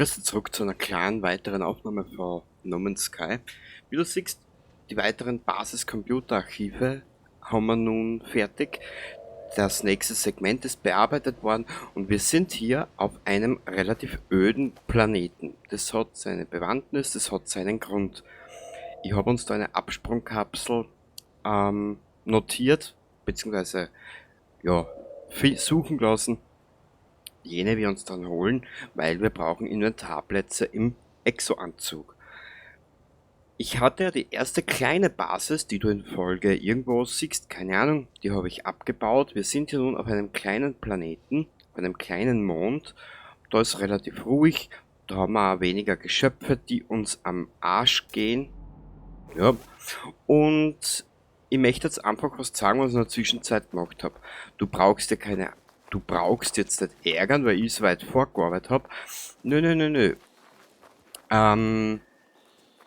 Grüß dich zurück zu einer kleinen weiteren Aufnahme von No Man's Sky. Wie du siehst, die weiteren Basis-Computerarchive haben wir nun fertig. Das nächste Segment ist bearbeitet worden und wir sind hier auf einem relativ öden Planeten. Das hat seine Bewandtnis, das hat seinen Grund. Ich habe uns da eine Absprungkapsel notiert, beziehungsweise ja, suchen lassen. Jene wir uns dann holen, weil wir brauchen Inventarplätze im Exo-Anzug. Ich hatte ja die erste kleine Basis, die du in Folge irgendwo siehst, keine Ahnung, die habe ich abgebaut. Wir sind hier nun auf einem kleinen Planeten, auf einem kleinen Mond. Da ist relativ ruhig, da haben wir auch weniger Geschöpfe, die uns am Arsch gehen. Ja. Und ich möchte jetzt einfach was sagen, was ich in der Zwischenzeit gemacht habe. Du brauchst ja keine, du brauchst jetzt nicht ärgern, weil ich so weit vorgearbeitet hab. Nö, nö, nö, nö.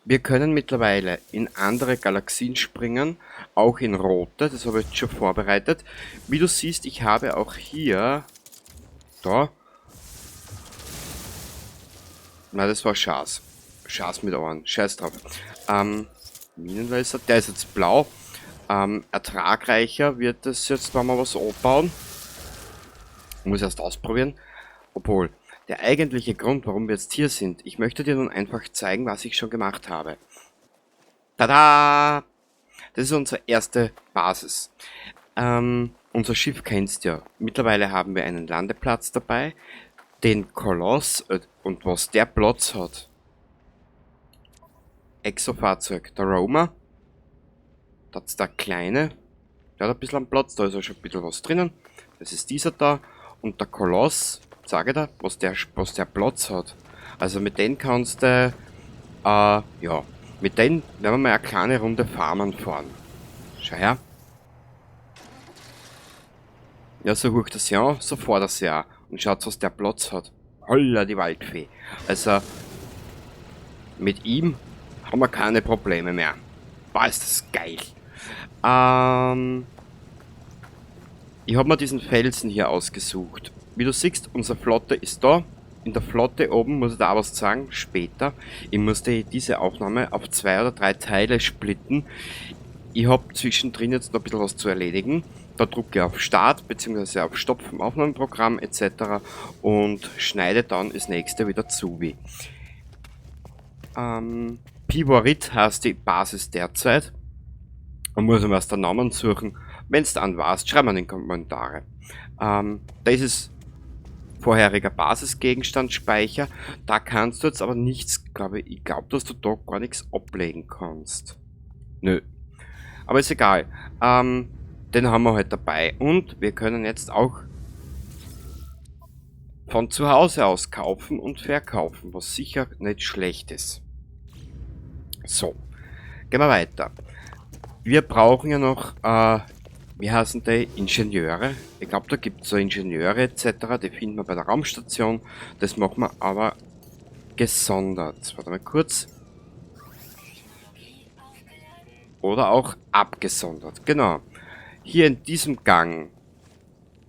Wir können mittlerweile in andere Galaxien springen, auch in rote, das habe ich jetzt schon vorbereitet. Wie du siehst, ich habe auch hier, da, na, das war Schaß. Schaß mit Ohren, scheiß drauf. Minenlaser, der ist jetzt blau. Ertragreicher wird das jetzt, wenn wir was abbauen. Ich muss erst ausprobieren. Obwohl, der eigentliche Grund, warum wir jetzt hier sind, ich möchte dir nun einfach zeigen, was ich schon gemacht habe. Tada! Das ist unsere erste Basis. Unser Schiff kennst du ja. Mittlerweile haben wir einen Landeplatz dabei, den Koloss, und was der Platz hat. Exofahrzeug, der Roamer. Das ist der kleine. Der hat ein bisschen am Platz, da ist ja schon ein bisschen was drinnen. Das ist dieser da. Und der Koloss, sage da, was der Platz hat. Also mit denen kannst du ja, mit denen werden wir mal eine kleine Runde farmen fahren. Schau her. Ja, so hoch das Jahr, so vor das Jahr. Und schaut, was der Platz hat. Holla, die Waldfee. Also, mit ihm haben wir keine Probleme mehr. Boah, ist das geil. Ich hab mir diesen Felsen hier ausgesucht. Wie du siehst, unsere Flotte ist da. In der Flotte oben muss ich da auch was sagen, später. Ich musste diese Aufnahme auf 2 oder 3 Teile splitten. Ich hab zwischendrin jetzt noch ein bisschen was zu erledigen. Da drücke ich auf Start beziehungsweise auf Stopp vom Aufnahmeprogramm et cetera und schneide dann das nächste wieder zu. Wie. Pivorit heißt die Basis derzeit. Man muss immer erst den Namen suchen. Wenn's dann warst, schreib mir in die Kommentare. Das ist vorheriger Basisgegenstandsspeicher. Da kannst du jetzt aber nichts, glaube ich, ich glaub, dass du da gar nichts ablegen kannst. Nö. Aber ist egal. Den haben wir halt dabei. Und wir können jetzt auch von zu Hause aus kaufen und verkaufen, was sicher nicht schlecht ist. So, gehen wir weiter. Wir brauchen ja noch, wie heißen die? Ingenieure. Ich glaub, da gibt's so Ingenieure et cetera, die finden wir bei der Raumstation. Das machen wir aber gesondert. Warte mal kurz. Oder auch abgesondert, genau. Hier in diesem Gang,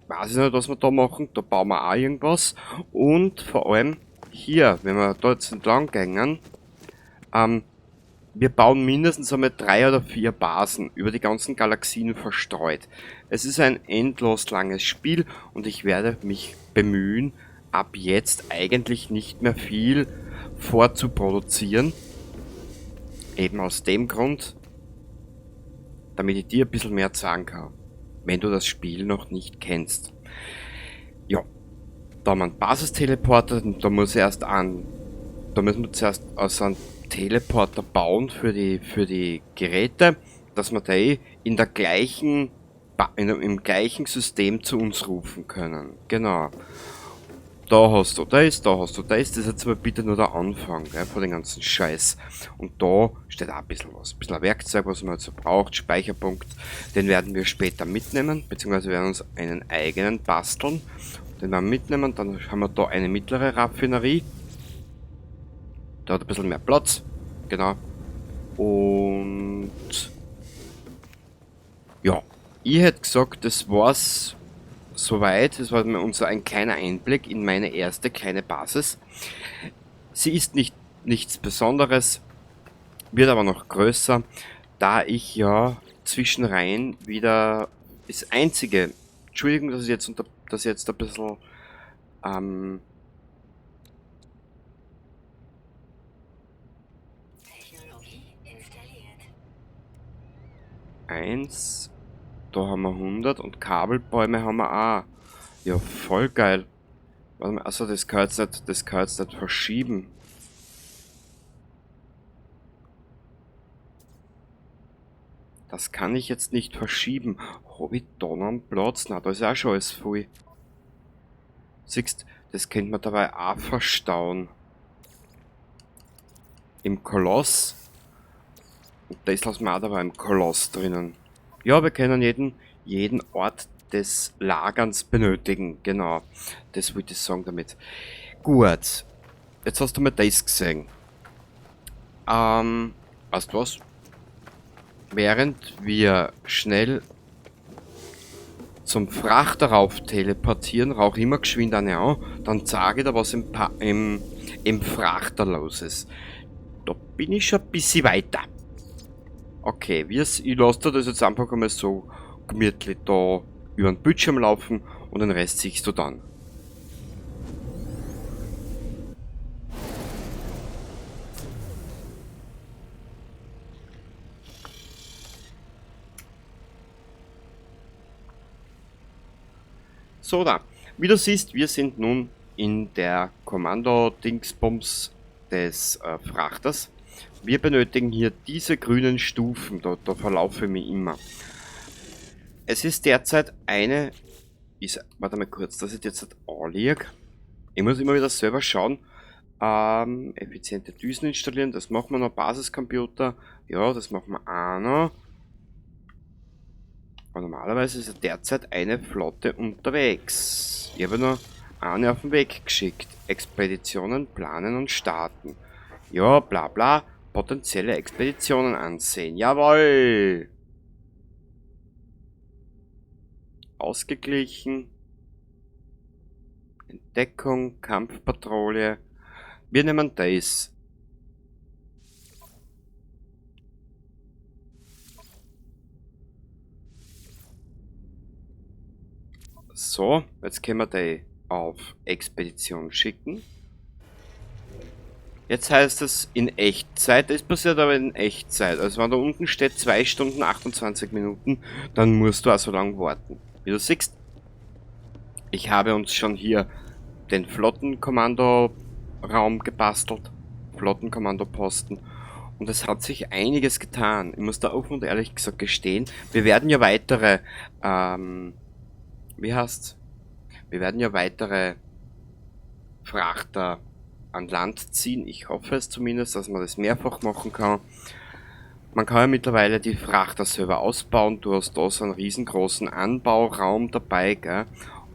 weiß ich nicht, was wir da machen, da bauen wir auch irgendwas. Und vor allem hier, wenn wir da jetzt entlang gehen, wir bauen mindestens einmal 3 oder 4 Basen über die ganzen Galaxien verstreut. Es ist ein endlos langes Spiel und ich werde mich bemühen, ab jetzt eigentlich nicht mehr viel vorzuproduzieren. Eben aus dem Grund, damit ich dir ein bisschen mehr zeigen kann, wenn du das Spiel noch nicht kennst. Ja, da haben wir einen Basisteleporter, da muss ich erst an, da müssen wir zuerst so einen Teleporter bauen für die Geräte, dass wir die in der gleichen Ba-, in, im gleichen System zu uns rufen können. Genau. Da hast du das, da hast du das. Das ist jetzt aber bitte nur der Anfang, gell, von dem ganzen Scheiß. Und da steht auch ein bisschen was. Ein bisschen ein Werkzeug, was man jetzt so braucht. Speicherpunkt, den werden wir später mitnehmen, beziehungsweise werden uns einen eigenen basteln. Den werden wir mitnehmen. Dann haben wir da eine mittlere Raffinerie. Da hat ein bisschen mehr Platz. Genau. Und ja, ich hätte gesagt, das war's soweit. Das war unser ein kleiner Einblick in meine erste kleine Basis. Sie ist nichts Besonderes, wird aber noch größer, da ich ja zwischenrein wieder das einzige, Entschuldigung, dass ich jetzt, unter, dass ich jetzt ein bisschen, Technologie installiert. 1, da haben wir 100 und Kabelbäume haben wir auch. Ja, voll geil. Warte mal, achso, das kann jetzt nicht, das kann jetzt nicht verschieben. Das kann ich jetzt nicht verschieben. Hab ich da noch einen Platz? Na, da ist auch schon alles voll. Siehst, das könnte man dabei auch verstauen. Im Koloss. Und das lassen wir auch dabei im Koloss drinnen. Ja, wir können jeden Ort des Lagerns benötigen. Genau, das wollte ich sagen damit. Gut, jetzt hast du mal das gesehen. Weißt du was? Während wir schnell zum Frachter rauf teleportieren, rauch immer geschwind eine an, dann zeige ich dir, was im Frachter los ist. Da bin ich schon ein bisschen weiter. Okay, ich lasse dir das jetzt einfach einmal so gemütlich da über den Bildschirm laufen und den Rest siehst du dann. So da, wie du siehst, wir sind nun in der Kommando-Dingsbums des Frachters. Wir benötigen hier diese grünen Stufen, da verlaufe ich mich immer. Es ist derzeit eine, ist, warte mal kurz, dass ich derzeit anlieg. Ich muss immer wieder selber schauen. Effiziente Düsen installieren, das machen wir noch. Basiscomputer, ja, das machen wir auch noch. Aber normalerweise ist ja derzeit eine Flotte unterwegs. Ich habe noch eine auf den Weg geschickt. Expeditionen planen und starten. Ja, bla bla. Potenzielle Expeditionen ansehen. Jawohl! Ausgeglichen. Entdeckung, Kampfpatrouille. Wir nehmen das. So, jetzt können wir die auf Expedition schicken. Jetzt heißt es in Echtzeit, das passiert aber in Echtzeit. Also wenn da unten steht 2 Stunden 28 Minuten, dann musst du auch so lange warten. Wie du siehst, ich habe uns schon hier den Flottenkommandoraum gebastelt, Flottenkommandoposten. Und es hat sich einiges getan. Ich muss da offen und ehrlich gesagt gestehen, wir werden ja weitere wie heißt's? Wir werden ja weitere Frachter an Land ziehen. Ich hoffe es zumindest, dass man das mehrfach machen kann. Man kann ja mittlerweile die Frachter selber ausbauen. Du hast da so einen riesengroßen Anbauraum dabei, gell?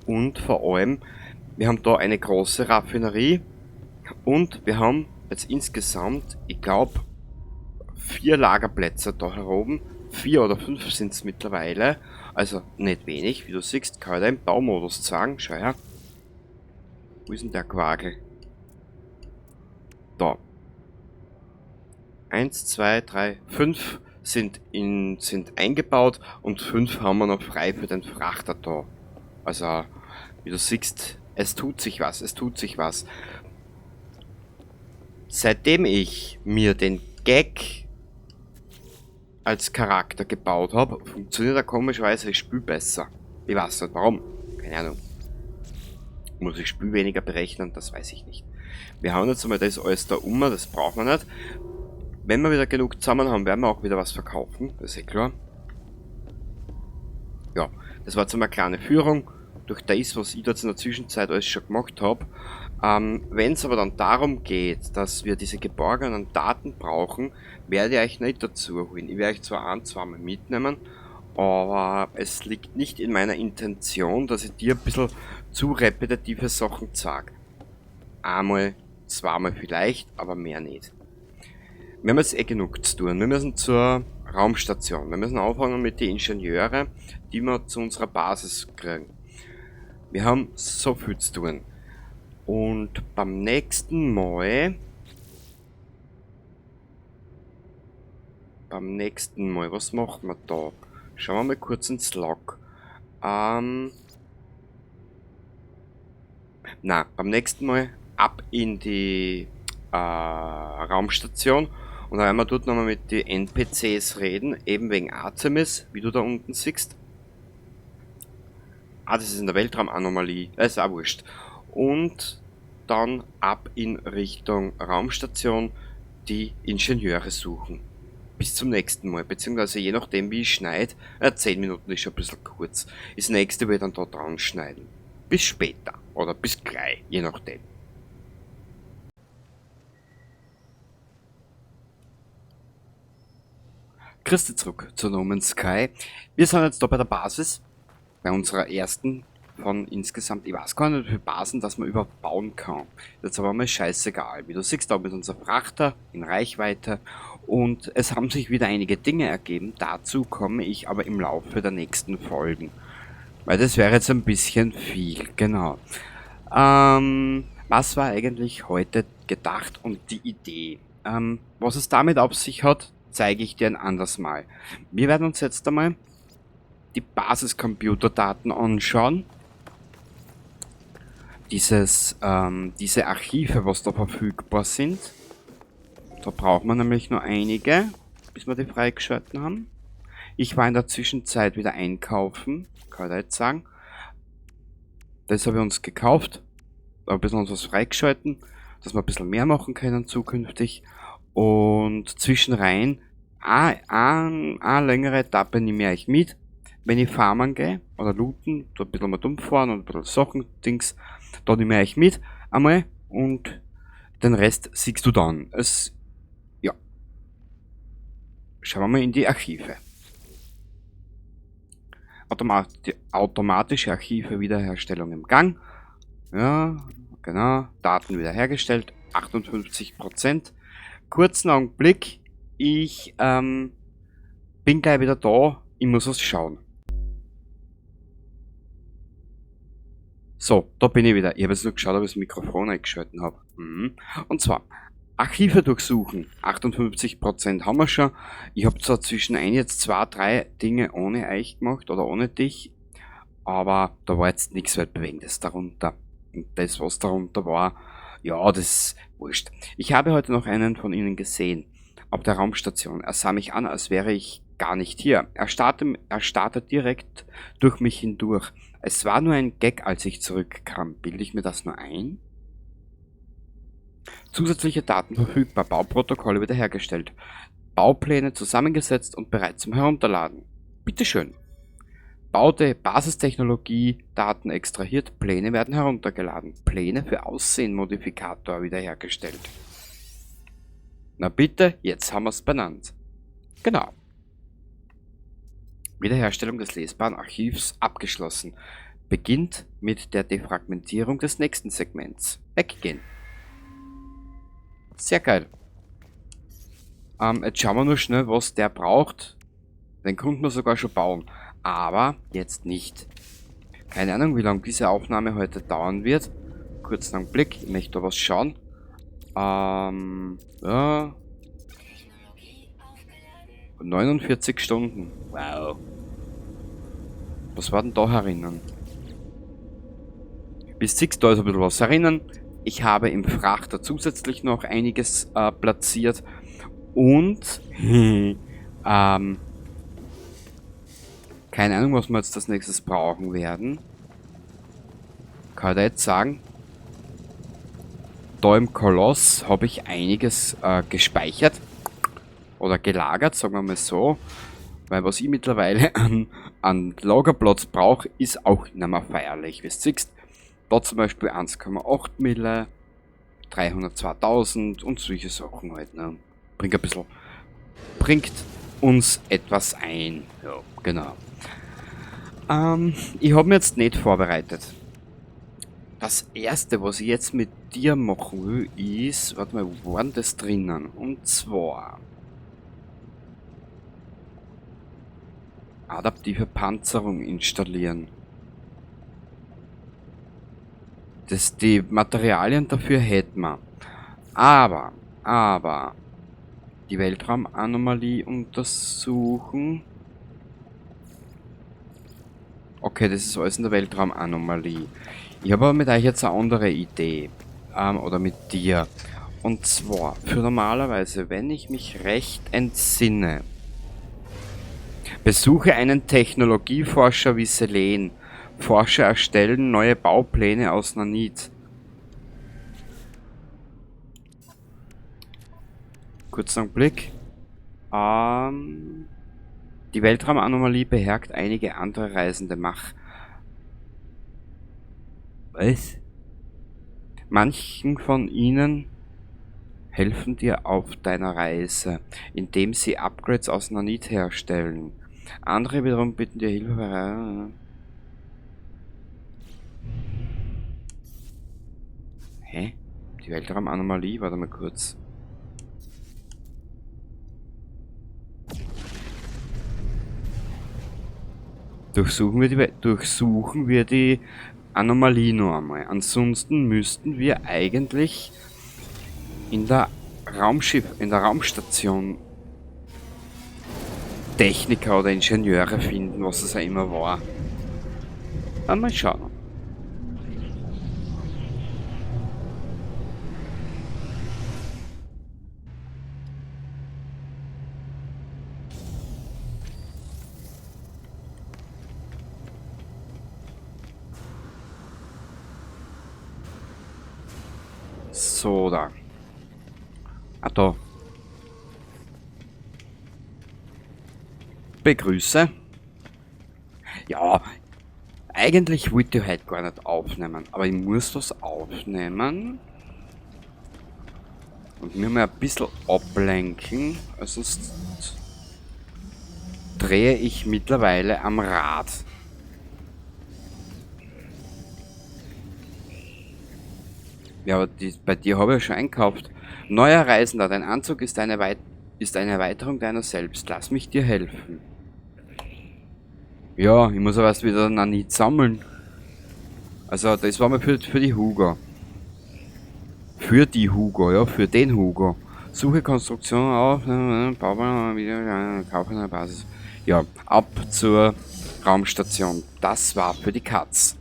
Und vor allem, wir haben da eine große Raffinerie und wir haben jetzt insgesamt, ich glaub, 4 Lagerplätze da heroben. 4 oder 5 sind's mittlerweile. Also nicht wenig, wie du siehst, kann ich da im Baumodus zeigen. Schau her. Wo ist denn der Quagel? Da. 1, 2, 3, 5 sind eingebaut und 5 haben wir noch frei für den Frachter da. Also, wie du siehst, es tut sich was, es tut sich was. Seitdem ich mir den Gag als Charakter gebaut hab, funktioniert er komischerweise das Spiel besser. Ich weiß nicht warum. Keine Ahnung. Muss ich Spiel weniger berechnen? Das weiß ich nicht. Wir hauen jetzt einmal das alles da um, das brauchen wir nicht. Wenn wir wieder genug zusammen haben, werden wir auch wieder was verkaufen. Das ist eh klar. Ja, das war jetzt einmal eine kleine Führung durch das, was ich jetzt in der Zwischenzeit alles schon gemacht hab. Wenn's aber dann darum geht, dass wir diese geborgenen Daten brauchen, werde ich euch nicht dazu holen. Ich werde euch zwar ein, zweimal mitnehmen, aber es liegt nicht in meiner Intention, dass ich dir ein bisschen zu repetitive Sachen zeig. Einmal, zweimal vielleicht, aber mehr nicht. Wir haben jetzt eh genug zu tun. Wir müssen zur Raumstation. Wir müssen anfangen mit den Ingenieure, die wir zu unserer Basis kriegen. Wir haben so viel zu tun. Und beim nächsten Mal Beim nächsten Mal, was machen wir da? Schauen wir mal kurz ins Log. Na, beim nächsten Mal ab in die Raumstation. Und dann werden wir dort nochmal mit den NPCs reden, eben wegen Artemis, wie du da unten siehst. Ah, das ist in der Weltraumanomalie, das ist auch wurscht. Und dann ab in Richtung Raumstation die Ingenieure suchen. Bis zum nächsten Mal, beziehungsweise je nachdem wie ich schneide, 10 Minuten ist schon ein bisschen kurz. Das nächste wird dann da dran schneiden. Bis später oder bis gleich, je nachdem. Christi zurück zu No Man's Sky. Wir sind jetzt da bei der Basis, bei unserer ersten von insgesamt, ich weiß gar nicht, wie viele Basen, dass man überhaupt bauen kann. Das ist aber mal scheißegal. Wie du siehst, da mit unserem Frachter in Reichweite und es haben sich wieder einige Dinge ergeben. Dazu komme ich aber im Laufe der nächsten Folgen. Weil das wäre jetzt ein bisschen viel, genau. Was war eigentlich heute gedacht und die Idee? Was es damit auf sich hat, zeige ich dir ein anderes Mal. Wir werden uns jetzt einmal die Basiscomputerdaten anschauen. Diese Archive, was da verfügbar sind. Da braucht man nämlich nur einige, bis wir die freigeschalten haben. Ich war in der Zwischenzeit wieder einkaufen, kann ich jetzt sagen. Das habe ich uns gekauft, ein bisschen uns was freigeschalten, dass wir ein bisschen mehr machen können zukünftig. Und zwischenrein, eine längere Etappe nehme ich euch mit, wenn ich farmen gehe oder looten, da ein bisschen mal dumm fahren und ein bisschen Sachen, Dings, da nehme ich euch mit einmal und den Rest siehst du dann. Ja. Schauen wir mal in die Archive. Automatische Archive Wiederherstellung im Gang. Ja, genau. Daten wiederhergestellt. 58%. Kurzen Augenblick. Ich bin gleich wieder da. Ich muss was schauen. So, da bin ich wieder. Ich habe jetzt nur geschaut, ob ich das Mikrofon eingeschalten habe. Und zwar, Archive durchsuchen. 58% haben wir schon. Ich habe zwar zwischen ein jetzt 2, 3 Dinge ohne euch gemacht oder ohne dich, aber da war jetzt nichts Weltbewegendes darunter. Und das, was darunter war, ja, das ist wurscht. Ich habe heute noch einen von ihnen gesehen, auf der Raumstation. Er sah mich an, als wäre ich gar nicht hier. Er starrte direkt durch mich hindurch. Es war nur ein Gag, als ich zurückkam. Bilde ich mir das nur ein? Zusätzliche Daten verfügbar, Bauprotokolle wiederhergestellt, Baupläne zusammengesetzt und bereit zum Herunterladen. Bitteschön. Baute, Basistechnologie, Daten extrahiert, Pläne werden heruntergeladen. Pläne für Aussehen-Modifikator wiederhergestellt. Na bitte, jetzt haben wir's benannt. Genau. Wiederherstellung des lesbaren Archivs abgeschlossen. Beginnt mit der Defragmentierung des nächsten Segments. Weggehen. Sehr geil. Jetzt schauen wir nur schnell, was der braucht. Den konnten wir sogar schon bauen. Aber jetzt nicht. Keine Ahnung, wie lange diese Aufnahme heute dauern wird. Kurzen Augenblick, ich möchte da was schauen. Ja. 49 Stunden. Wow. Was war denn da herinnen? Bis 6, da ist ein bisschen was herinnen. Ich habe im Frachter zusätzlich noch einiges platziert. Und keine Ahnung, was wir jetzt als nächstes brauchen werden. Kann ich da jetzt sagen. Da im Koloss habe ich einiges gespeichert. Oder gelagert, sagen wir mal so. Weil was ich mittlerweile an Lagerplatz brauche, ist auch nicht mehr feierlich. Wie du siehst, da zum Beispiel 1,8 Mille, 302.000 und solche Sachen halt. Ne? Bringt ein bisschen, bringt uns etwas ein. Ja, genau. Ich habe mir jetzt nicht vorbereitet. Das erste, was ich jetzt mit dir machen will, ist, warte mal, wo war denn das drinnen? Und zwar adaptive Panzerung installieren. Die Materialien dafür hätten wir. Aber Die Weltraumanomalie untersuchen. Okay, das ist alles in der Weltraumanomalie. Ich habe aber mit euch jetzt eine andere Idee. Oder mit dir. Und zwar, für normalerweise, wenn ich mich recht entsinne, besuche einen Technologieforscher wie Selen. Forscher erstellen neue Baupläne aus Nanit. Kurzer Blick. Die Weltraumanomalie beherbergt einige andere Reisende. Mach. Was? Manchen von ihnen helfen dir auf deiner Reise, indem sie Upgrades aus Nanit herstellen. Andere wiederum bitten dir Hilfe. Hä? Die Weltraumanomalie? Warte mal kurz. Durchsuchen wir die Anomalie noch einmal. Ansonsten müssten wir eigentlich in der Raumstation Techniker oder Ingenieure finden, was es auch immer war. Aber mal schauen. So, da. Ah, da. Begrüße. Ja, eigentlich wollte ich heute gar nicht aufnehmen, aber ich muss das aufnehmen. Und mir mal ein bisschen ablenken, sonst drehe ich mittlerweile am Rad. Ja, aber bei dir habe ich ja schon einkauft. Neuer Reisender, dein Anzug ist eine Erweiterung deiner selbst. Lass mich dir helfen. Ja, ich muss aber erst wieder Nanit sammeln. Also, das war mal für die Hugo. Für die Hugo, ja, für den Hugo. Suche Konstruktion auf, Bau, wieder, Kauf einer Basis. Ja, ab zur Raumstation. Das war für die Katz.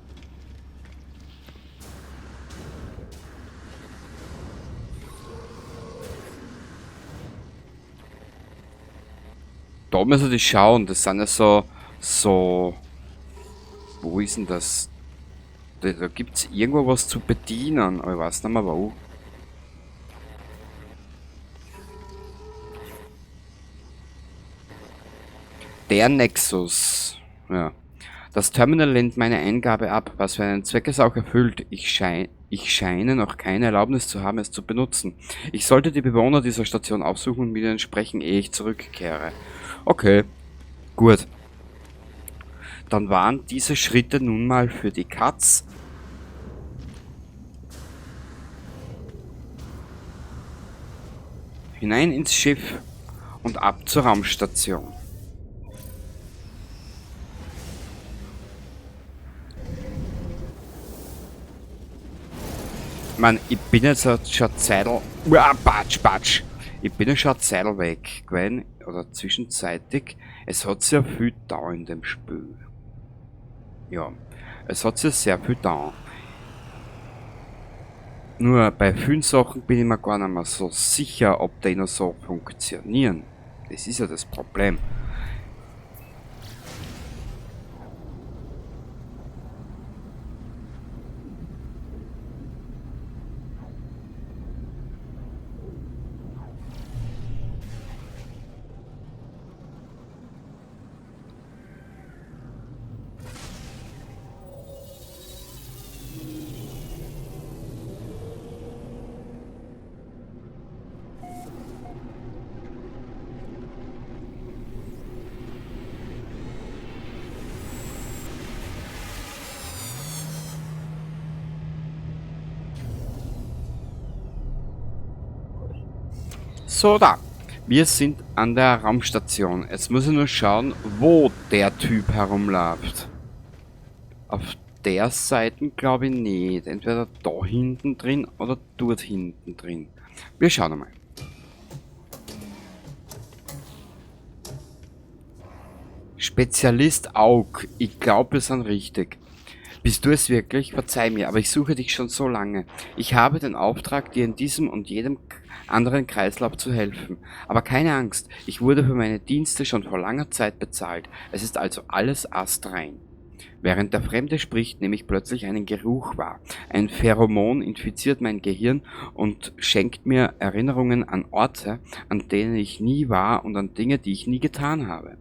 Da müssen wir schauen, das sind ja so... Wo ist denn das? Da gibt es irgendwo was zu bedienen, aber ich weiß nicht mehr wo. Der Nexus. Ja. Das Terminal lehnt meine Eingabe ab, was für einen Zweck es auch erfüllt. Ich scheine noch keine Erlaubnis zu haben, es zu benutzen. Ich sollte die Bewohner dieser Station aufsuchen und mit ihnen sprechen, ehe ich zurückkehre. Okay, gut. Dann waren diese Schritte nun mal für die Katz. Hinein ins Schiff und ab zur Raumstation. Ich meine, ich bin jetzt schon Zeitl... Uah, patsch, patsch. Ich bin ja schon Zeitl weg gewesen, oder zwischenzeitig. Es hat sehr viel da in dem Spiel. Ja, es hat sich sehr viel da. Nur bei vielen Sachen bin ich mir gar nicht mehr so sicher, ob die noch so funktionieren. Das ist ja das Problem. So, da. Wir sind an der Raumstation. Jetzt muss ich nur schauen, wo der Typ herumläuft. Auf der Seite glaube ich nicht. Entweder da hinten drin oder dort hinten drin. Wir schauen einmal. Spezialist Aug. Ich glaube, wir sind richtig. Bist du es wirklich? Verzeih mir, aber ich suche dich schon so lange. Ich habe den Auftrag, dir in diesem und jedem anderen Kreislauf zu helfen. Aber keine Angst, ich wurde für meine Dienste schon vor langer Zeit bezahlt. Es ist also alles astrein. Während der Fremde spricht, nehme ich plötzlich einen Geruch wahr. Ein Pheromon infiziert mein Gehirn und schenkt mir Erinnerungen an Orte, an denen ich nie war und an Dinge, die ich nie getan habe.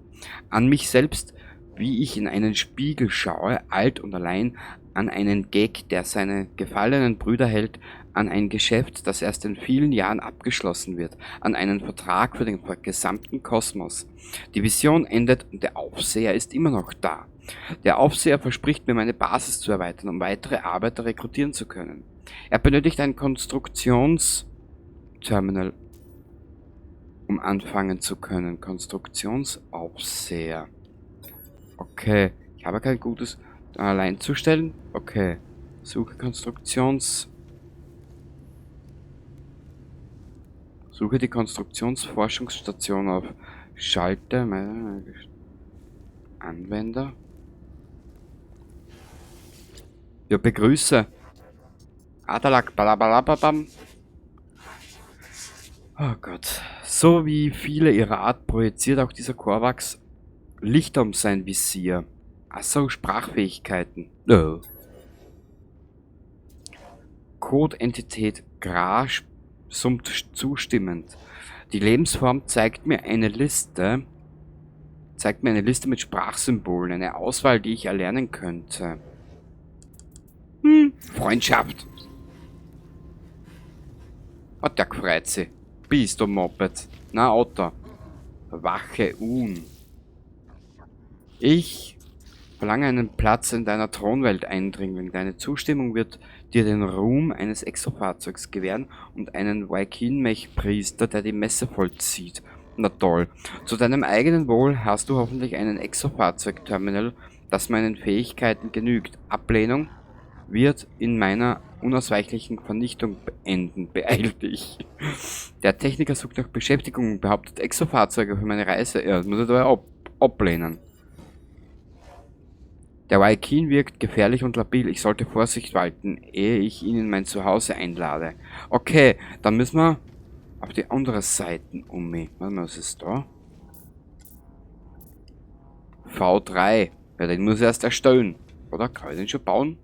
An mich selbst, wie ich in einen Spiegel schaue, alt und allein, an einen Gag, der seine gefallenen Brüder hält, an ein Geschäft, das erst in vielen Jahren abgeschlossen wird, an einen Vertrag für den gesamten Kosmos. Die Vision endet und der Aufseher ist immer noch da. Der Aufseher verspricht mir, meine Basis zu erweitern, um weitere Arbeiter rekrutieren zu können. Er benötigt ein Konstruktionsterminal, um anfangen zu können. Konstruktionsaufseher. Okay, ich habe kein gutes... Allein zu stellen? Okay. Suche Konstruktions... Suche die Konstruktionsforschungsstation auf. Schalte... Anwender. Ja, begrüße. Adalak, balabalababam. Oh Gott. So wie viele ihrer Art projiziert auch dieser Korvax Lichter um sein Visier. Achso, Sprachfähigkeiten. Oh. Code-Entität Gra summt zustimmend. Die Lebensform zeigt mir eine Liste. Zeigt mir eine Liste mit Sprachsymbolen. Eine Auswahl, die ich erlernen könnte. Freundschaft. Hat der gefreut sich. Bist du Moped? Na, Otto. Wache Un. Ich verlange einen Platz in deiner Thronwelt, Eindringling. Deine Zustimmung wird dir den Ruhm eines Exofahrzeugs gewähren und einen Vy'keen-Mech-Priester, der die Messe vollzieht. Na toll. Zu deinem eigenen Wohl hast du hoffentlich einen Exofahrzeugterminal, das meinen Fähigkeiten genügt. Ablehnung wird in meiner unausweichlichen Vernichtung enden. Beeil dich. Der Techniker sucht nach Beschäftigung und behauptet Exofahrzeuge für meine Reise. Ja, das muss ich da ablehnen. Der Vy'keen wirkt gefährlich und labil. Ich sollte Vorsicht walten, ehe ich ihn in mein Zuhause einlade. Okay, dann müssen wir auf die andere Seite um mich. Warte mal, was ist da? V3. Ja, den muss ich erst erstellen. Oder? Kann ich den schon bauen?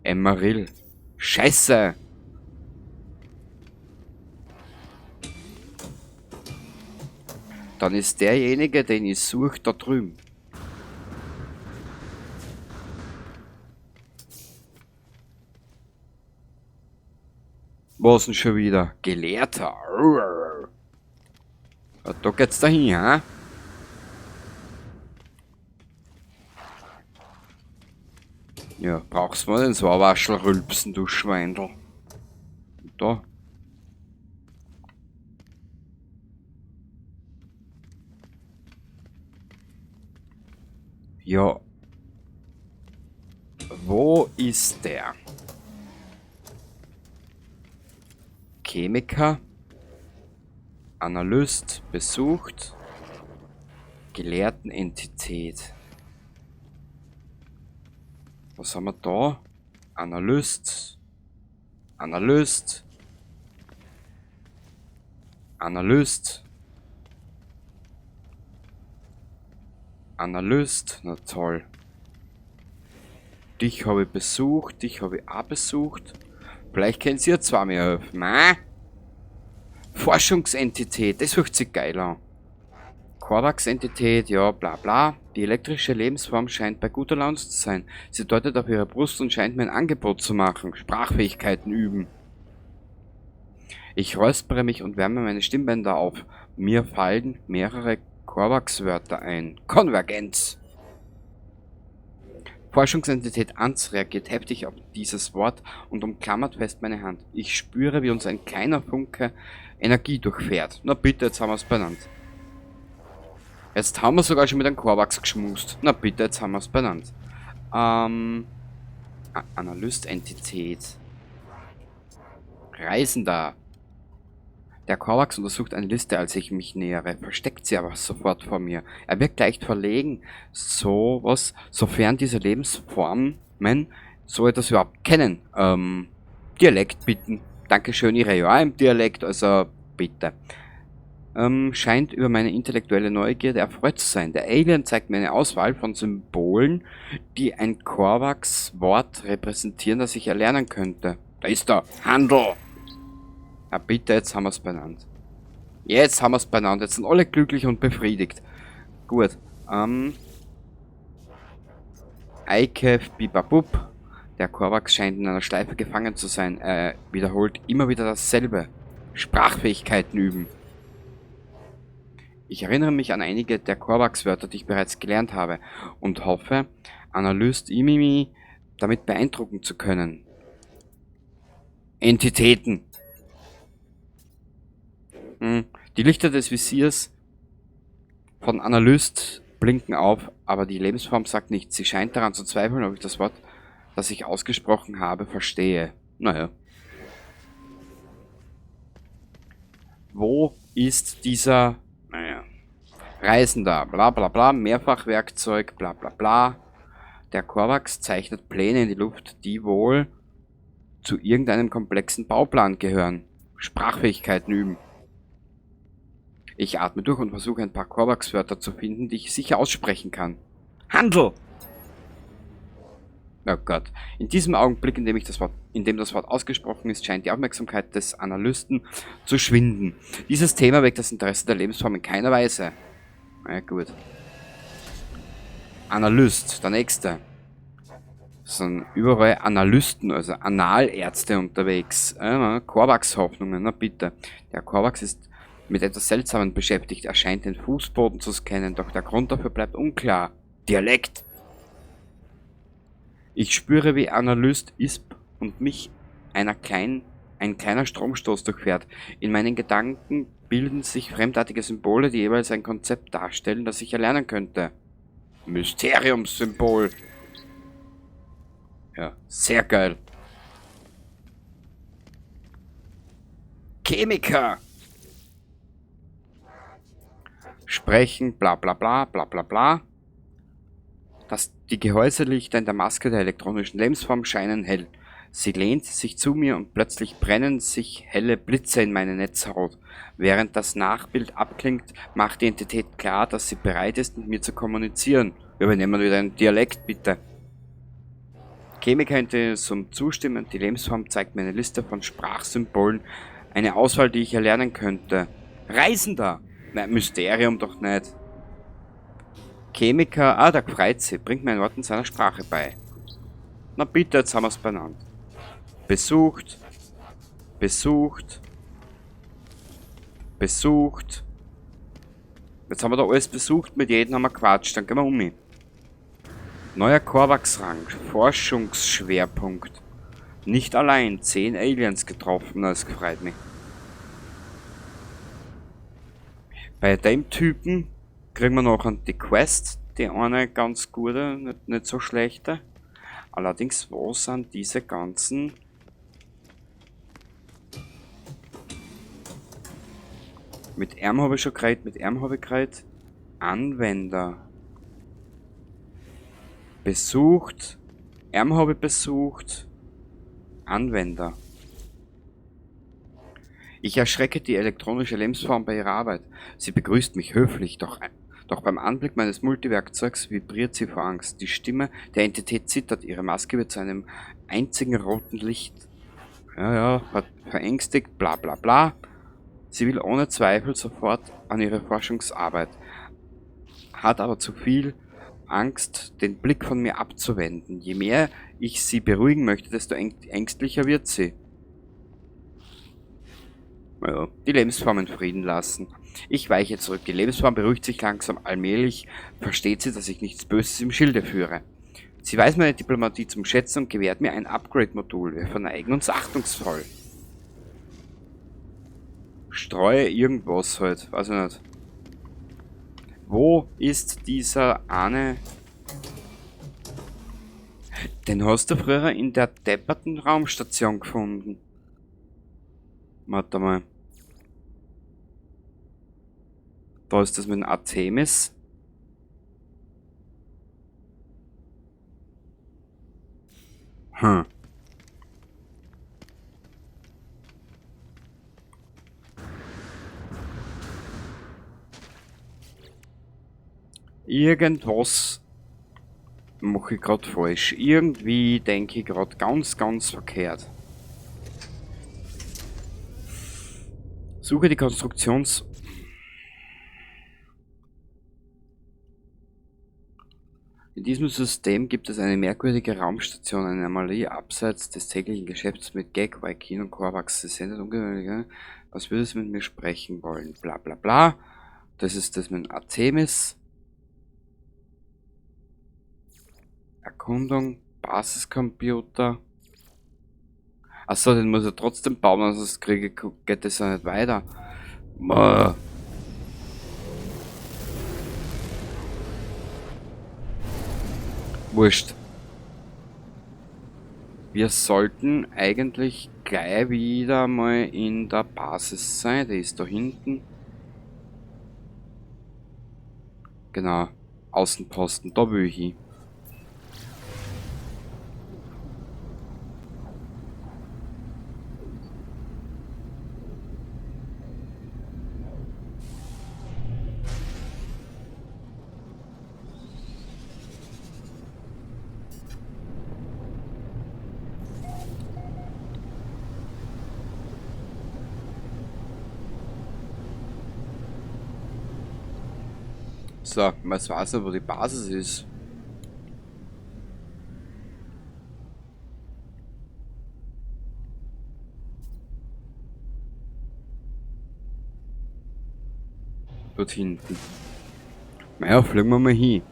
Emeril. Scheiße! Dann ist derjenige, den ich suche, da drüben. Was denn schon wieder? Gelehrter. Ja, da geht's dahin, ha? Ja, brauchst du mal den Sauerwaschel rülpsen, du Schweindel. Da. Ja. Wo ist der? Chemiker. Analyst. Besucht. Gelehrtenentität. Was haben wir da? Analyst. Analyst. Analyst. Analyst. Na toll. Dich habe ich besucht. Dich habe ich auch besucht. Vielleicht könnt ihr zwei mir helfen. Äh? Forschungsentität. Das hört sich geil an. Korvax-Entität, ja, bla bla. Die elektrische Lebensform scheint bei guter Laune zu sein. Sie deutet auf ihre Brust und scheint mir ein Angebot zu machen. Sprachfähigkeiten üben. Ich räuspere mich und wärme meine Stimmbänder auf. Mir fallen mehrere Korvax-Wörter ein. Konvergenz! Forschungsentität Anz reagiert heftig auf dieses Wort und umklammert fest meine Hand. Ich spüre, wie uns ein kleiner Funke Energie durchfährt. Na bitte, jetzt haben wir's benannt. Jetzt haben wir sogar schon mit einem Korvax geschmust. Na bitte, jetzt haben wir's benannt. Analyst-Entität. Reisender. Der Korvax untersucht eine Liste, als ich mich nähere, versteckt sie aber sofort vor mir. Er wirkt leicht verlegen, sowas, sofern diese Lebensformen so etwas überhaupt kennen. Dialekt bitten. Dankeschön, ich rede ja auch im Dialekt, also bitte. Scheint über meine intellektuelle Neugierde erfreut zu sein. Der Alien zeigt mir eine Auswahl von Symbolen, die ein Korvax-Wort repräsentieren, das ich erlernen könnte. Da ist er. Handel! Ja, bitte, jetzt haben wir's benannt. Jetzt haben wir's benannt. Jetzt sind alle glücklich und befriedigt. Gut. Eikev Bibabub. Der Korvax scheint in einer Schleife gefangen zu sein. Er wiederholt immer wieder dasselbe. Sprachfähigkeiten üben. Ich erinnere mich an einige der Korvax-Wörter, die ich bereits gelernt habe und hoffe, Analyst Imimi damit beeindrucken zu können. Entitäten. Die Lichter des Visiers von Analyst blinken auf, aber die Lebensform sagt nichts. Sie scheint daran zu zweifeln, ob ich das Wort, das ich ausgesprochen habe, verstehe. Naja. Wo ist dieser... Naja. Reisender, bla bla bla, Mehrfachwerkzeug, bla bla bla. Der Korvax zeichnet Pläne in die Luft, die wohl zu irgendeinem komplexen Bauplan gehören. Sprachfähigkeiten üben. Ich atme durch und versuche ein paar Korvax-Wörter zu finden, die ich sicher aussprechen kann. Handel! Oh Gott. In diesem Augenblick, in dem das Wort ausgesprochen ist, scheint die Aufmerksamkeit des Analysten zu schwinden. Dieses Thema weckt das Interesse der Lebensform in keiner Weise. Na gut. Analyst, der nächste. Das sind überall Analysten, also Analärzte unterwegs. Korvax-Hoffnungen, na bitte. Der Korvax ist mit etwas Seltsamem beschäftigt. Er scheint den Fußboden zu scannen, doch der Grund dafür bleibt unklar. Dialekt! Ich spüre, wie Analyst Isp und mich ein kleiner Stromstoß durchfährt. In meinen Gedanken bilden sich fremdartige Symbole, die jeweils ein Konzept darstellen, das ich erlernen könnte. Mysteriumssymbol. Ja, sehr geil. Chemiker. Sprechen, bla bla bla, bla bla bla. Die Gehäuselichter in der Maske der elektronischen Lebensform scheinen hell. Sie lehnt sich zu mir und plötzlich brennen sich helle Blitze in meine Netzhaut. Während das Nachbild abklingt, macht die Entität klar, dass sie bereit ist, mit mir zu kommunizieren. Wir übernehmen wieder einen Dialekt, bitte. Chemiker zum Zustimmen. Die Lebensform zeigt mir eine Liste von Sprachsymbolen. Eine Auswahl, die ich erlernen könnte. Reisender! Nein, Mysterium doch nicht. Chemiker, der freut sich, bringt mir ein Wort in seiner Sprache bei. Na bitte, jetzt haben wir's benannt. Besucht, besucht, besucht. Jetzt haben wir da alles besucht, mit jedem haben wir quatscht, dann gehen wir um. Neuer Korvax-Rang, Forschungsschwerpunkt. Nicht allein, 10 Aliens getroffen, das freut mich. Bei dem Typen kriegen wir noch die Quest, die eine ganz gute, nicht so schlechte. Allerdings, wo sind diese ganzen... Mit M habe ich schon geredet, mit M habe ich geredet. Anwender. Besucht. M habe ich besucht. Anwender. Ich erschrecke die elektronische Lebensform bei ihrer Arbeit. Sie begrüßt mich höflich, doch beim Anblick meines Multiwerkzeugs vibriert sie vor Angst. Die Stimme der Entität zittert, ihre Maske wird zu einem einzigen roten Licht. Ja, ja, verängstigt, bla bla bla. Sie will ohne Zweifel sofort an ihre Forschungsarbeit, hat aber zu viel Angst, den Blick von mir abzuwenden. Je mehr ich sie beruhigen möchte, desto ängstlicher wird sie. Ja, die Lebensform in Frieden lassen. Ich weiche zurück. Die Lebensform beruhigt sich langsam. Allmählich versteht sie, dass ich nichts Böses im Schilde führe. Sie weiß meine Diplomatie zum Schätzen und gewährt mir ein Upgrade-Modul. Wir verneigen uns achtungsvoll. Streue irgendwas halt. Weiß ich nicht. Wo ist dieser eine? Den hast du früher in der depperten Raumstation gefunden. Warte mal. Da ist das mit dem Artemis. Irgendwas mache ich grad falsch. Irgendwie denke ich grad ganz, ganz verkehrt. Suche die Konstruktions... In diesem System gibt es eine merkwürdige Raumstation, eine Anomalie abseits des täglichen Geschäfts mit Gek, Vy'keen und Korvax. Sie sendet ungewöhnliche. Was würde sie mit mir sprechen wollen? Bla bla bla. Das ist das mit Artemis. Erkundung, Basiscomputer. Achso, den muss ich trotzdem bauen, sonst geht das ja nicht weiter. Boah. Wurscht. Wir sollten eigentlich gleich wieder mal in der Basis sein. Die ist da hinten. Genau. Außenposten, da will ich hin. So, was weiß ich, wo die Basis ist. Dort hinten. Naja, fliegen wir mal hin.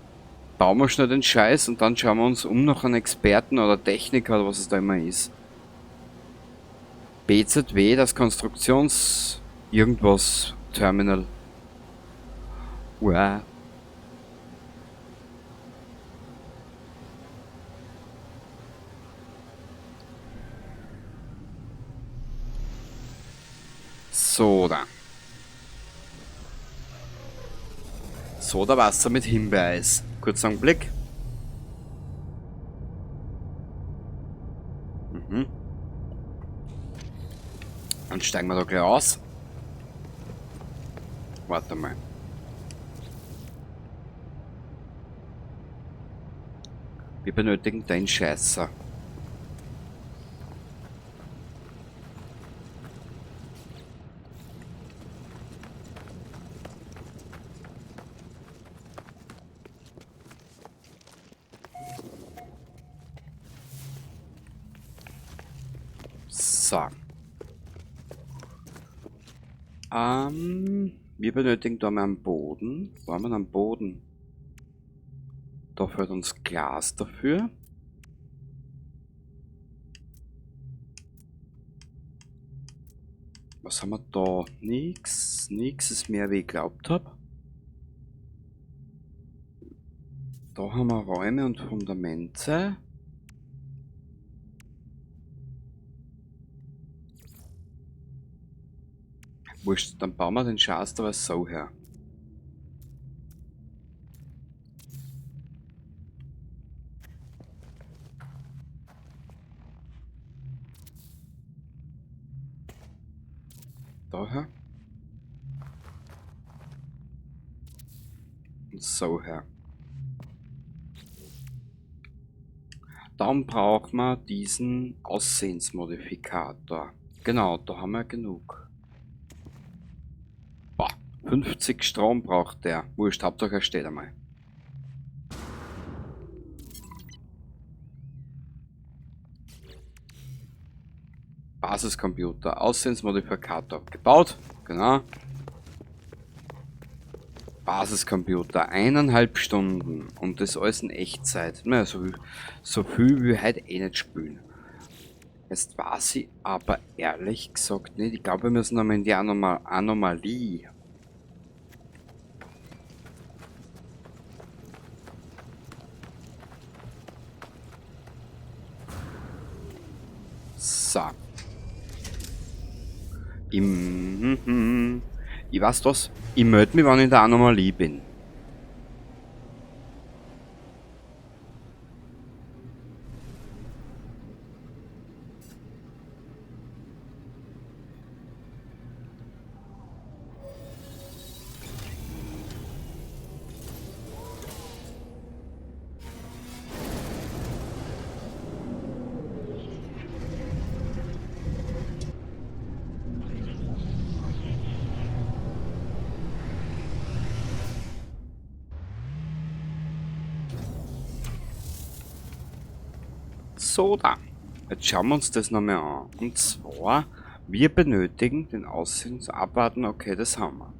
Bauen wir schnell den Scheiß und dann schauen wir uns um nach einem Experten oder Techniker oder was es da immer ist. BZW, das Konstruktions... irgendwas Terminal. Wow. Soda. Sodawasser mit Himbeereis. Kurzer Augenblick. Dann steigen wir da gleich aus. Warte mal. Wir benötigen den Scheißer. So. Wir benötigen da mal einen Boden. Wo haben wir einen Boden? Da fehlt uns Glas dafür. Was haben wir da? Nix. Nix ist mehr, wie ich geglaubt hab. Da haben wir Räume und Fundamente. Wurscht, dann bauen wir den Schatz dabei so her. Daher. Und so her. Dann braucht man diesen Aussehensmodifikator. Genau, da haben wir genug. Boah, 50 Strom braucht der. Wurscht, Hauptsache er steht einmal. Basiscomputer, Aussehensmodifikator gebaut, genau. Basiscomputer, 1,5 Stunden und das alles in Echtzeit. Naja, so viel will ich heute eh nicht spielen. Jetzt weiß ich aber ehrlich gesagt nicht. Ich glaube, wir müssen nochmal in die Anomalie. So. Ich weiß was, ich melde mich, wenn ich in der Anomalie bin. So, da. Jetzt schauen wir uns das nochmal an. Und zwar, wir benötigen den Aussehen zu abwarten. Okay, das haben wir.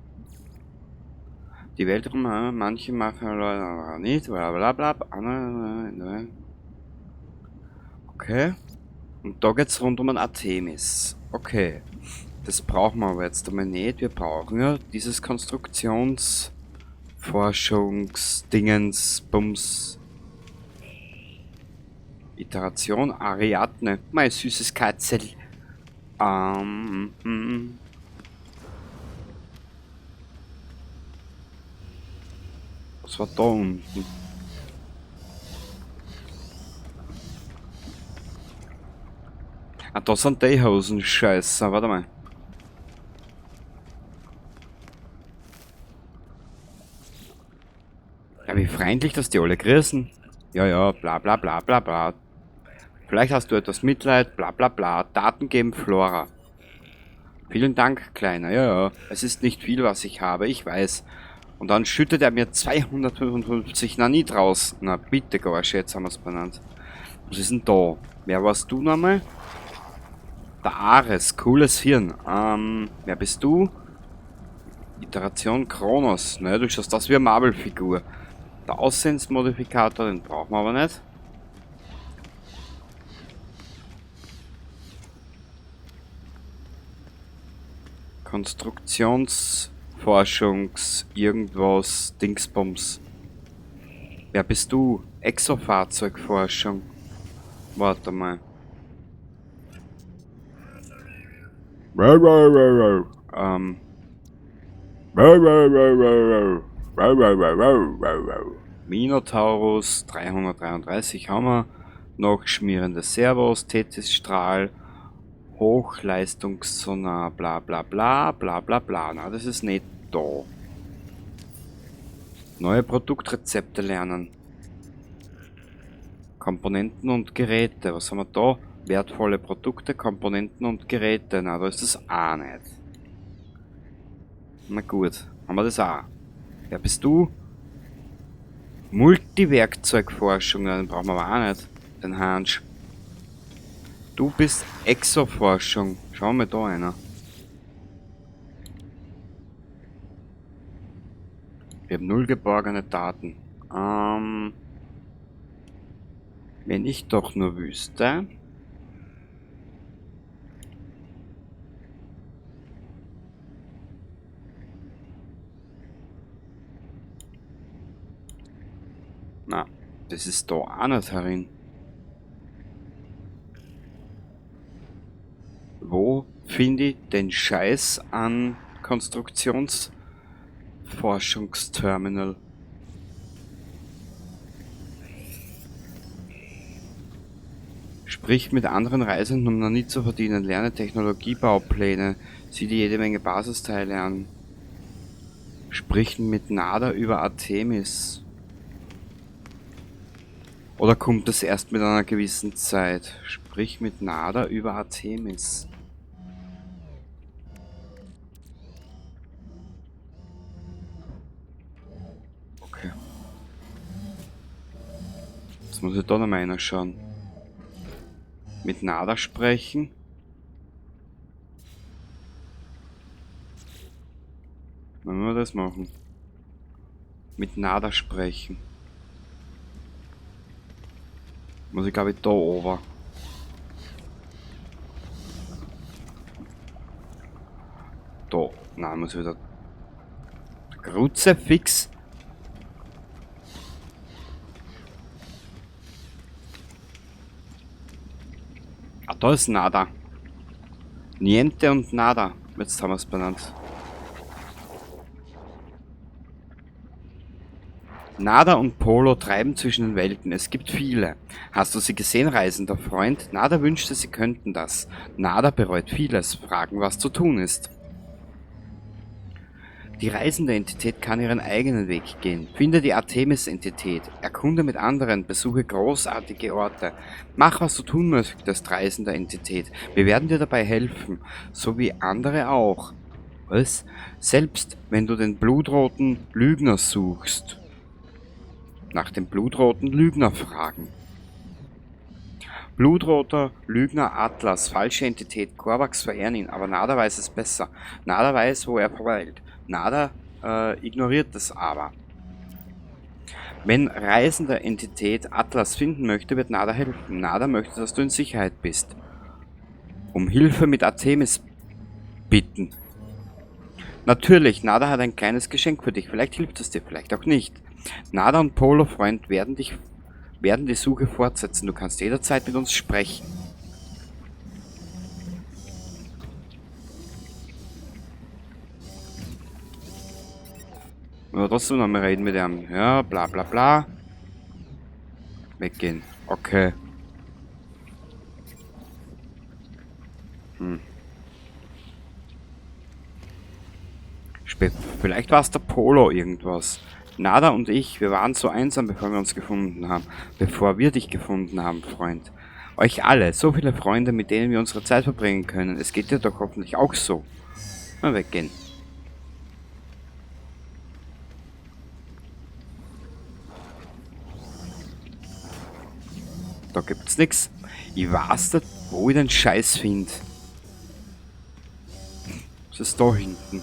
Die Weltraum, manche machen Leute nicht, bla bla bla, andere, okay. Und da geht's rund um ein Artemis. Okay. Das brauchen wir aber jetzt einmal nicht. Wir brauchen ja dieses Konstruktionsforschungsdingens, Bums. Iteration Ariadne. Mein süßes Katzel. Was war da unten? Ah, da sind die Hosen. Scheiße, warte mal. Ja, wie freundlich, dass die alle grüßen. Ja, ja, bla bla bla bla bla. Vielleicht hast du etwas Mitleid, bla bla bla. Daten geben Flora. Vielen Dank, Kleiner. Ja, ja, es ist nicht viel, was ich habe, ich weiß. Und dann schüttet er mir 255 Nanit raus. Na bitte, Gorsche, jetzt haben wir's benannt. Was ist denn da? Wer warst du nochmal? Der Ares, cooles Hirn. Wer bist du? Iteration Kronos. Naja, du schaust aus wie eine Marvel-Figur. Der Aussehensmodifikator, den brauchen wir aber nicht. Konstruktionsforschungs-, irgendwas, Dingsbums. Wer bist du? Exofahrzeugforschung. Warte mal. Minotaurus 333 haben wir. Noch schmierende Servos, Tethys-Strahl, Hochleistungssonar, bla bla bla bla bla bla. Na, das ist nicht da. Neue Produktrezepte lernen. Komponenten und Geräte. Was haben wir da? Wertvolle Produkte, Komponenten und Geräte. Na, da ist das auch nicht. Na gut, haben wir das auch. Wer bist du? Multiwerkzeugforschung, den brauchen wir aber auch nicht. Den Hansch. Du bist Exoforschung. Schau mal da einer. Wir haben 0 geborgene Daten. Wenn ich doch nur wüsste. Na, das ist da auch nicht herin. Wo finde ich den Scheiß an Konstruktionsforschungsterminal? Sprich mit anderen Reisenden, um noch nie zu verdienen. Lerne Technologiebaupläne. Sieh dir jede Menge Basisteile an. Sprich mit Nada über Artemis. Oder kommt das erst mit einer gewissen Zeit? Sprich mit Nada über Artemis. Okay. Jetzt muss ich da noch mal reinschauen. Mit Nada sprechen. Wollen wir das machen? Mit Nada sprechen. Muss ich, glaub ich, da oben. Da. Nein, muss ich wieder. Kruzifix. Ah, da ist Nada. Niente und Nada. Jetzt haben wir's benannt. Nada und Polo treiben zwischen den Welten. Es gibt viele. Hast du sie gesehen, reisender Freund? Nada wünschte, sie könnten das. Nada bereut vieles. Fragen, was zu tun ist. Die reisende Entität kann ihren eigenen Weg gehen. Finde die Artemis-Entität. Erkunde mit anderen. Besuche großartige Orte. Mach, was du tun möchtest, reisende Entität. Wir werden dir dabei helfen. So wie andere auch. Was? Selbst wenn du den blutroten Lügner suchst. Nach dem blutroten Lügner fragen. Blutroter Lügner Atlas, falsche Entität, Korvax verehren ihn, aber Nada weiß es besser. Nada weiß, wo er verweilt. Nada ignoriert das aber. Wenn reisende Entität Atlas finden möchte, wird Nada helfen. Nada möchte, dass du in Sicherheit bist. Um Hilfe mit Artemis bitten. Natürlich, Nada hat ein kleines Geschenk für dich. Vielleicht hilft es dir, vielleicht auch nicht. Nada und Polo, Freund, werden die Suche fortsetzen. Du kannst jederzeit mit uns sprechen. Aber trotzdem noch mal reden mit ihm. Ja, bla bla bla. Weggehen. Okay. Vielleicht war es der Polo irgendwas. Nada und ich, wir waren so einsam, bevor wir uns gefunden haben. Bevor wir dich gefunden haben, Freund. Euch alle, so viele Freunde, mit denen wir unsere Zeit verbringen können. Es geht dir doch hoffentlich auch so. Mal weggehen. Da gibt's nix. Ich weiß nicht, wo ich den Scheiß find. Was ist da hinten?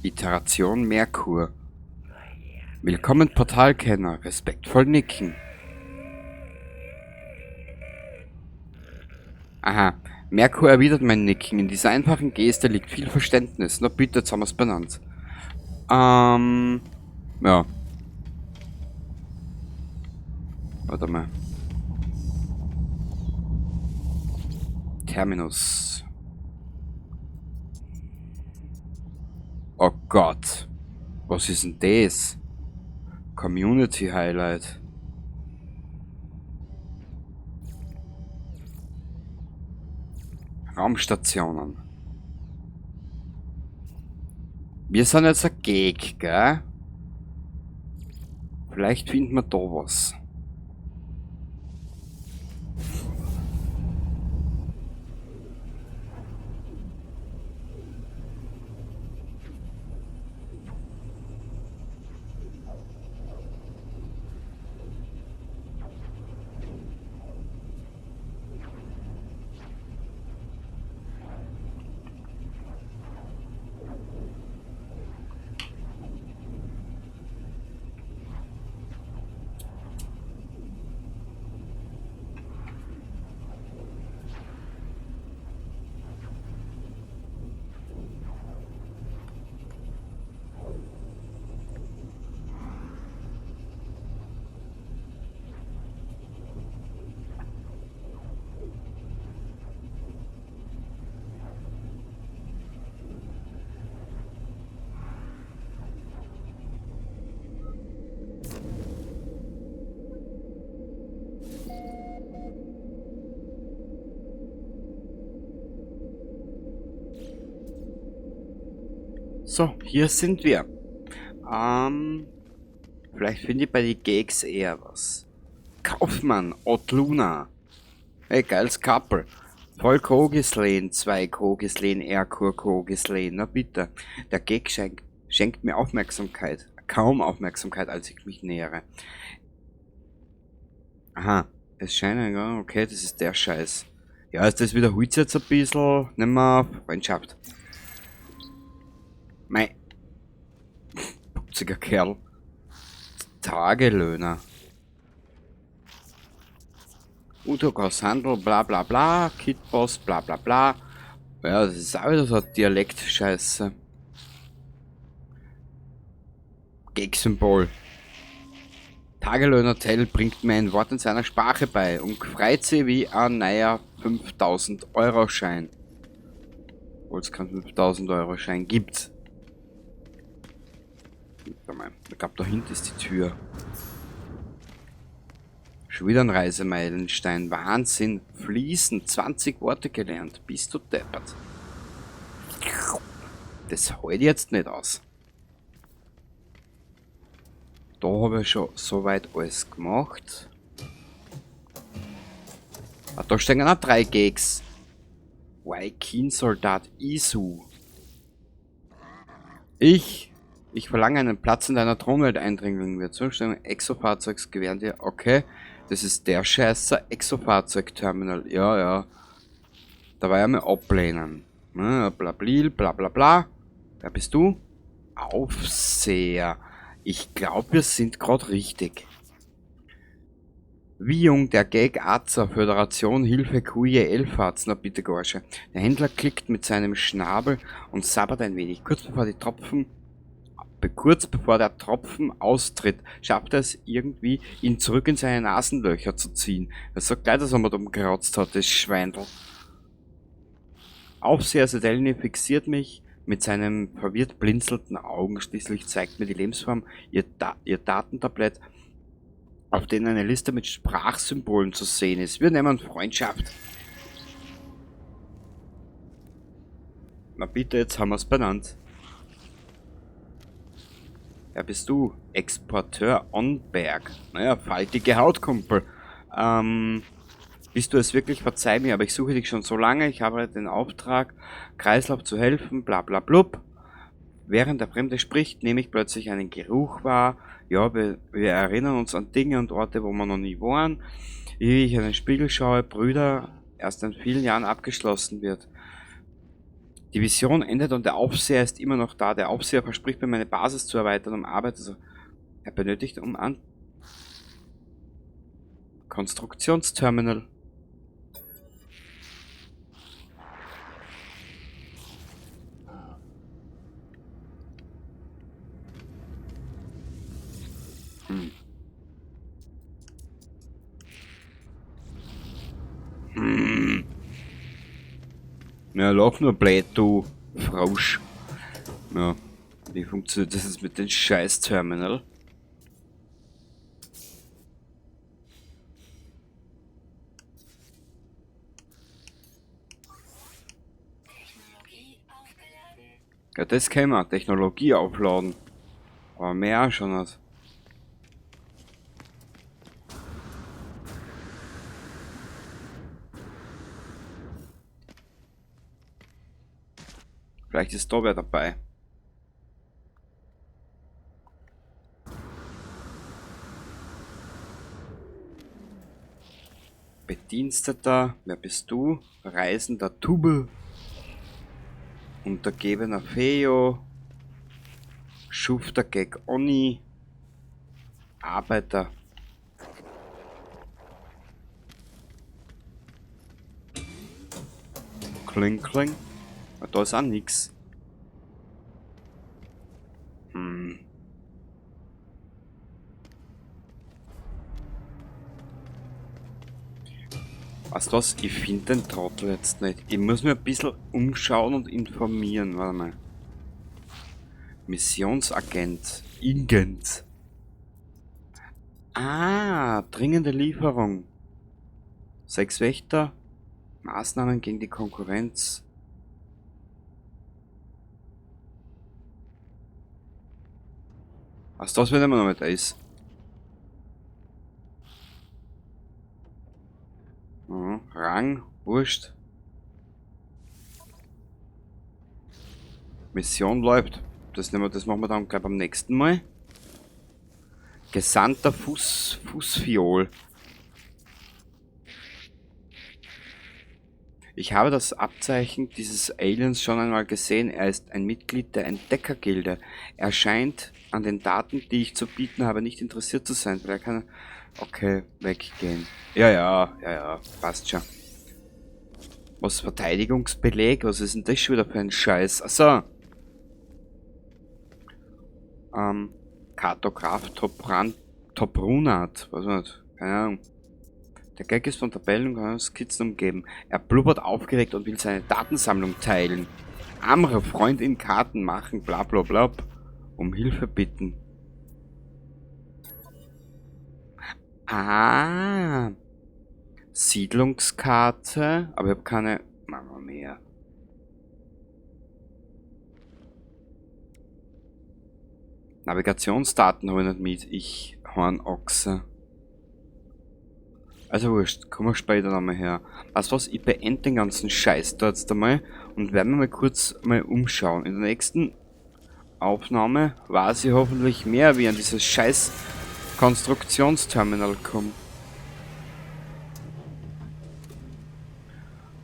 Iteration Merkur. Willkommen Portalkenner, respektvoll nicken. Aha, Merkur erwidert mein Nicken. In dieser einfachen Geste liegt viel Verständnis. Na bitte, jetzt haben wir's benannt. Ja. Warte mal. Terminus. Oh Gott. Was ist denn das? Community Highlight. Raumstationen. Wir sind jetzt ein Geg, gell? Vielleicht finden wir da was. So, hier sind wir. Vielleicht finde ich bei den Gags eher was. Kaufmann, Otluna. Hey, geiles Couple. Voll Kogislen, 2 Kogislen, Erkur Kogislen. Na bitte. Der Gag schenkt mir Aufmerksamkeit. Kaum Aufmerksamkeit, als ich mich nähere. Aha, es scheint, ja, okay, das ist der Scheiß. Ja, ist das wiederholt jetzt ein bisschen. Nimm mal Freundschaft. Mei. Putziger Kerl. Tagelöhner. Utokos Handel, bla bla bla, Kitboss, bla bla bla. Ja, das ist auch wieder so eine Dialektscheiße. Gag-Symbol. Tagelöhner Tell bringt mir ein Wort in seiner Sprache bei und freut sie wie ein neuer 5000-Euro-Schein. Obwohl es keinen 5000-Euro-Schein gibt. Warte mal. Ich glaube, da hinten ist die Tür. Schon wieder ein Reisemeilenstein. Wahnsinn. Fließen. 20 Worte gelernt. Bist du deppert. Das hält jetzt nicht aus. Da habe ich schon soweit alles gemacht. Ah, da stehen auch 3 Gags. Vy'keen-Soldat Isu. Ich verlange einen Platz in deiner Thronwelt, Eindringling. Wir Zustimmung Exofahrzeugs gewähren dir. Okay, das ist der Scheißer. Exofahrzeugterminal. Ja, ja. Da war ja mal ablehnen. Ne, bla, bla, bla, bla, bla. Wer bist du? Aufseher. Ich glaub, wir sind grad richtig. Wie jung der Gag Azer, Föderation Hilfe Kuje Elfarz, na bitte Gorsche. Der Händler klickt mit seinem Schnabel und sabbert ein wenig. Kurz bevor die Tropfen, kurz bevor der Tropfen austritt, schafft er es irgendwie, ihn zurück in seine Nasenlöcher zu ziehen. Er sagt gleich, dass er mal umgerotzt hat, das Schweindel. Aufseher Sedelny fixiert mich mit seinen verwirrt blinzelnden Augen. Schließlich zeigt mir die Lebensform ihr Datentablett, auf denen eine Liste mit Sprachsymbolen zu sehen ist. Wir nehmen Freundschaft. Na bitte, jetzt haben wir's benannt. Wer bist du? Exporteur Onberg. Naja, faltige Haut, Kumpel. Bist du es wirklich? Verzeih mir, aber ich suche dich schon so lange. Ich habe den Auftrag, Kreislauf zu helfen, bla bla blub. Während der Fremde spricht, nehme ich plötzlich einen Geruch wahr. Ja, wir erinnern uns an Dinge und Orte, wo wir noch nie waren. Wie ich in den Spiegel schaue, Brüder, erst in vielen Jahren abgeschlossen wird. Die Vision endet und der Aufseher ist immer noch da. Der Aufseher verspricht mir, meine Basis zu erweitern, um Arbeit. Also, er benötigt um an Konstruktionsterminal. Ja, lach nur blöd, du Frosch. Ja, wie funktioniert das jetzt mit dem Scheiß-Terminal? Technologie aufgeladen. Ja, das können wir. Technologie aufladen. Aber mehr auch schon nicht. Vielleicht ist da wer dabei. Bediensteter, wer bist du? Reisender Tubel. Untergebener Feo. Schufter Gag Oni. Arbeiter. Kling, kling. Ah, da ist auch nix. Weißt du was? Ich find den Trottel jetzt nicht. Ich muss mir ein bisschen umschauen und informieren. Warte mal. Missionsagent. Ingent. Ah, dringende Lieferung. 6 Wächter. Maßnahmen gegen die Konkurrenz. Was das, wenn immer noch nicht da ist? Rang, wurscht. Mission läuft. Das nehmen wir, das machen wir dann gleich beim nächsten Mal. Gesandter Fußfiol. Ich habe das Abzeichen dieses Aliens schon einmal gesehen. Er ist ein Mitglied der Entdeckergilde. Er scheint an den Daten, die ich zu bieten habe, nicht interessiert zu sein. Vielleicht kann er... Okay, weggehen. Ja, ja, ja, ja, passt schon. Was, Verteidigungsbeleg? Was ist denn das schon wieder für ein Scheiß? Achso. Kartograf Tobrunat. Weiß nicht. Keine Ahnung. Der Gag ist von Tabellen und Skizzen umgeben. Er blubbert aufgeregt und will seine Datensammlung teilen. Amre, Freund in Karten machen, bla bla bla. Um Hilfe bitten. Ah. Siedlungskarte. Aber ich habe keine... Mama mia. Navigationsdaten habe ich nicht mit. Ich Hornochse. Also wurscht, kommen wir später nochmal her. Weißt du was, ich beende den ganzen Scheiß da jetzt einmal und werde mir mal kurz mal umschauen. In der nächsten Aufnahme weiß ich hoffentlich mehr, wie an dieses scheiß Konstruktionsterminal komme.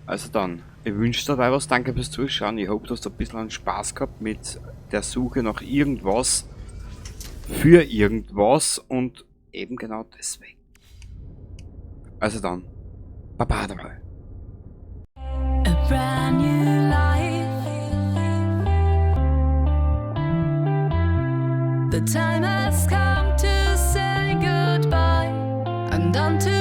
Also dann, ich wünsche dabei was, danke fürs Zuschauen. Ich hoffe, du hast ein bisschen Spaß gehabt mit der Suche nach irgendwas, für irgendwas und eben genau deswegen. Also dann, baba dabei. A brand new life. The time has come to say goodbye. I'm done to